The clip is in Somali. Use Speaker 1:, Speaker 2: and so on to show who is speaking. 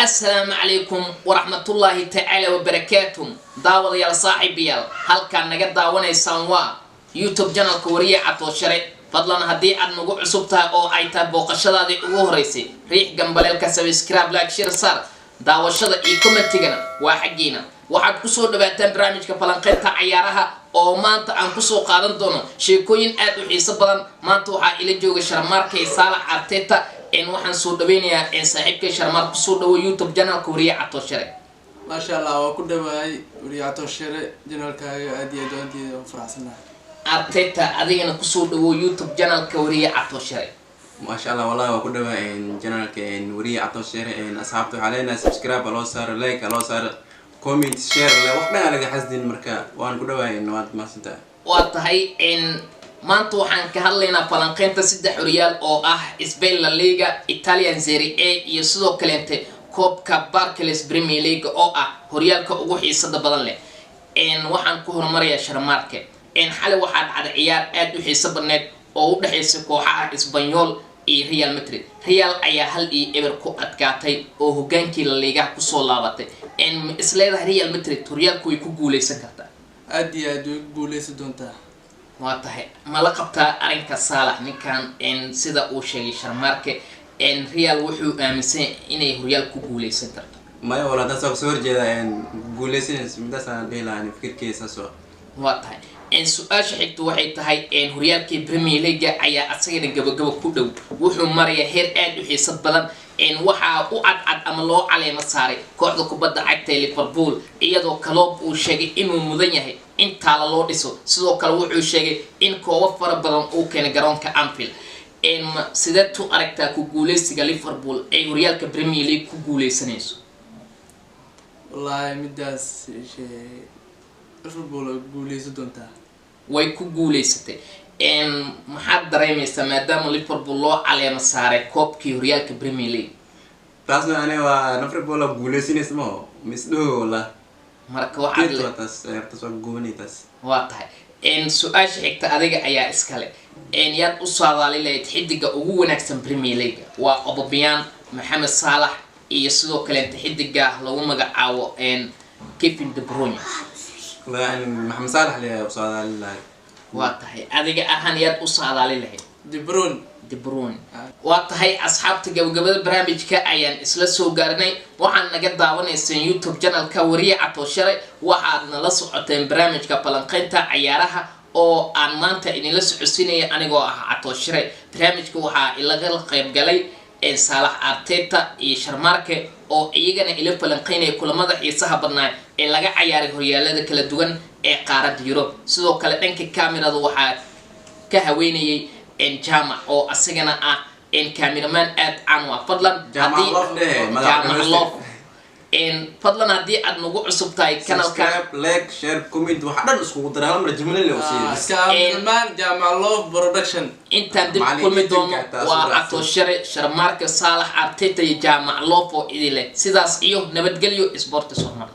Speaker 1: Assalaamu calaykum waraxmatullaahi tacaala wabarakaatuh. Daawadayaal, saaxiibayaal, halkaan naga daawanaysaan waa YouTube channelka Wariye Catooshare. Fadlan, haddii aad nagu cusub tahay oo ay tahay booqashadaadii ugu horeysay, riix gambaleelka, subscribe, like, share saar. Daawashada iyo commentigana waa xaggiina. Waxaad kusoo dhawaataan barnaamijka falanqeynta cayaaraha oo maanta aan kusoo qaadan doono sheekooyin aad u xiiso badan. Maanta waxaa ila jooga Sharmaarkay Saalax Arteta. Waxaan soo dhaweynayaa saaxiibkay Sharmaar. Kusoo dhawo YouTube channelka Wariye Catooshare.
Speaker 2: Maasha Allah, waa ku dhawahay Wariye Catooshare channelkaaga. Aad iyo aad aad iyo aad faraxsanahay.
Speaker 1: Arteta, adigana kusoo dhawo YouTube channelka Wariye Catooshare.
Speaker 3: Maasha Allah, wallahi waa ku dhawaa channelka Wariye Catooshare. Asxaabta waxaa leenahay subscribe ha loo saaro, like ha loo saaro, comment, share le, wax dhan aa laga xasdin. Marka waan ku dhawahay, waad mahadsantahay.
Speaker 1: Waa tahay. Maanta waxaan ka hadlaynaa falanqeynta saddex horyaal oo ah Spain La Liga, Italian Serie A iyo sidoo kaleente koobka Barclays Premier League oo ah horyaalka ugu xiisada badan leh. Waxaan ku horumarayaa Sharmaarke. Xalay waxaa dhacday ciyaar aad u xiiso badneed oo u dhexaysa kooxaha Espanyol iyo Real Madrid. Real ayaa 1-0 ku adkaatay oo hogaankii La Ligaha kusoo laabatay. Ma isleedahay Real Madrid horyaalku way ku guuleysan kartaa?
Speaker 2: Aad iyo aad way ku guuleysan doontaa.
Speaker 1: Waa tahay. Ma la qabtaa arrinka Saalax? Ninkan sida uu sheegay Sharmaarke, Real wuxuu aaminsan yahay inay horyaal ku guuleysan karto.
Speaker 3: Maya wala, taas waa kasoo horjeeda. Guuleysanaysa midaasaan dhihi lahaa fikirkeyga, saas waa.
Speaker 1: Waa tahay. Su-aasha xigta waxay tahay, horyaalkii Premier League ayaa asagana gabagaba ku dhow, wuxuu marayaa heer aad u xiisad badan. Waxaa u cadcad ama loo caleemo saaray kooxda kubadda cagta ee Liverpool, iyadoo Klopp uu sheegay inuu mudan yahay in taala loo dhiso. Sidoo kale wuxuu sheegay in koobo fara badan uu keenay garoonka Anfield. Sideed tu aragtaa ku guuleysiga Liverpool ay horyaalka Premier League ku guuleysanayso?
Speaker 2: Wallaahi midaas Liverpool way guuleysan doontaa.
Speaker 1: Way ku guuleysatay. Maxaad dareemaysaa maadaama Liverpool loo caleemo saaray koobkii horyaalka Premier League?
Speaker 3: Taasna aniga waa Liverpool aa guuleysanaysa maho misdhoho wallah.
Speaker 1: Marka waxaad
Speaker 3: waa taas, ciyaartaas waa gubanay taas.
Speaker 1: Waa tahay. Su-aasha xigta adiga ayaa iskale. Yaad u saadaali lahayd xidiga ugu wanaagsan Premier League? Waa Aubameyang, Maxamed Saalax iyo sidoo kaleenta xidiga lagu magacaabo Kevin De Bruyne.
Speaker 3: Wallahi Maxamed Saalax le u saadaali lahay.
Speaker 1: Waa tahay. Adiga ahaan yaad u saadaali lahayd?
Speaker 2: De Bruyne.
Speaker 1: De Bruyne. Waa tahay. Asxaabta, gabagabada barnaamijka ayaan isla soo gaarnay. Waxaad naga daawanayseen YouTube channelka Wariye Catooshare. Waxaad nala socoteen barnaamijka falanqeynta cayaaraha oo aan maanta idinla socodsiinaya anigoo ah Catooshare. Barnaamijka waxaa ilaga qayb galay Saalax Arteta iyo Sharmaarke oo iyagana ila falanqeynaya kulamada xiisaha badnaa ee laga cayaaray horyaalada kala duwan ee qaaradda Yurub. Sidoo kale dhanka kamerada waxaa ka haweenayay Jaamac oo asagana ah cameraman aad caan u ah. Fadlan
Speaker 3: Jaamac Love dheh, madax
Speaker 1: Jaamac
Speaker 3: dhamaystir.
Speaker 1: Love. Fadlan, haddii aad nagu cusub tahay kanalka
Speaker 3: Subscribe, like, share, comment, waxa dhan iskugu dara, hal mar jimle le usiiyo.
Speaker 2: Cameraman Jaamac Love Production.
Speaker 1: Intaan dib
Speaker 3: Macallin
Speaker 1: kulmi doono,
Speaker 3: intinka taas
Speaker 1: waa
Speaker 3: u raacsan.
Speaker 1: Catooshare, Sharmaarka, Saalax Arteta iyo Jaamac Love oo idin leh sidaas iyo nabadgelyo. Isboorti hormar.